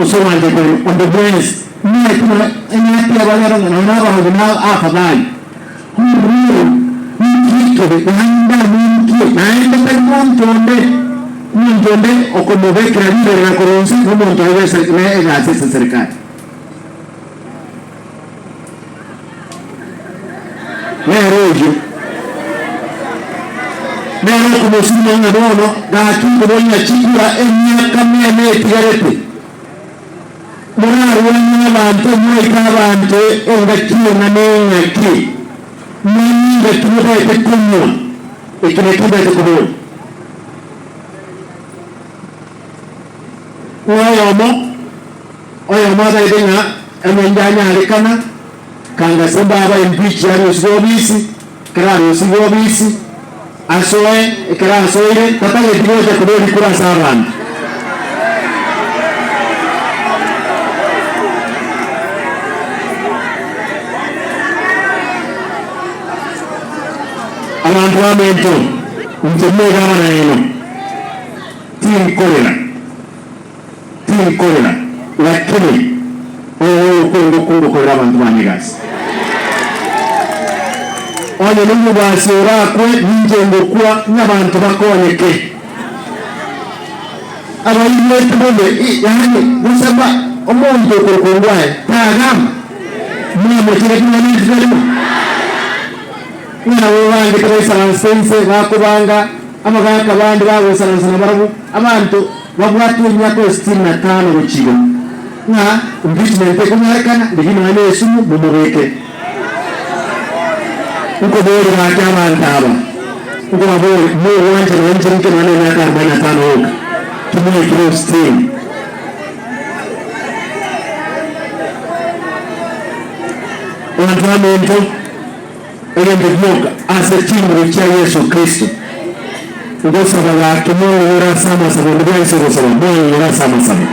Ase ogwancha kwaino onde bwensi, omanyete buna enateba rero ng'a nonya nabarogi na afadhali. Omorweri ninki ekebe naende aminkie, naende tari monto onde, omonto onde okomobekera riberera korwa inse nomonto oye bw'ese ne egasi ase eserikari. Nere oyio, nere okomosuma ng'a bono gaki nkoboria chikura emiaka mene etigarete, morarwanie abanto moite abanto engaki eng'ana eng'aki, manye engaki motaete konywa, eke nakio ntaete koboria. Ng'a oyomo, oyomo ataete ng'a emenche anyarekana, Kangase mbaba impeach arusigwe obisi, ekero arusigwe obisi, asoe, ekero asoire tatageti gocha koba erikura ase abanto. Abanto baminto, inche buna egavana yaino, tinkorera. Tinkorera, lakini ogokwenda okwo ngokorera abanto bane egasi. Onye nomobasi orakwe, ninche ngokwa, ng'a abanto bakonyeke. Abaigwete bobe, yaani gosaba omonto okorokwa ongwae tagamba, mwamochera ki nonya rituko erimo? Ng'a nabo bangete baisaranse inse bakobanga abagaka bande bagoisaransa nabarabwo, abanto Babwate emiaka o sitini na tano gochia igoro, ng'a impeachment ekonyarekana, rigia nonya ne esumu momobeke. Nkoboria gaki abanto aba, nkobaboria, mogwancha nonya inche ninche nonya ne emiaka arobaini na tano yoka, timoikire o sitini. Abanto baminto, egento gioka ase chinguru chia Yeso Kristo, Ngosaba gaki mong'igure ase amasabo, onde bwensi ogosaba, mong'igure ase amasabo.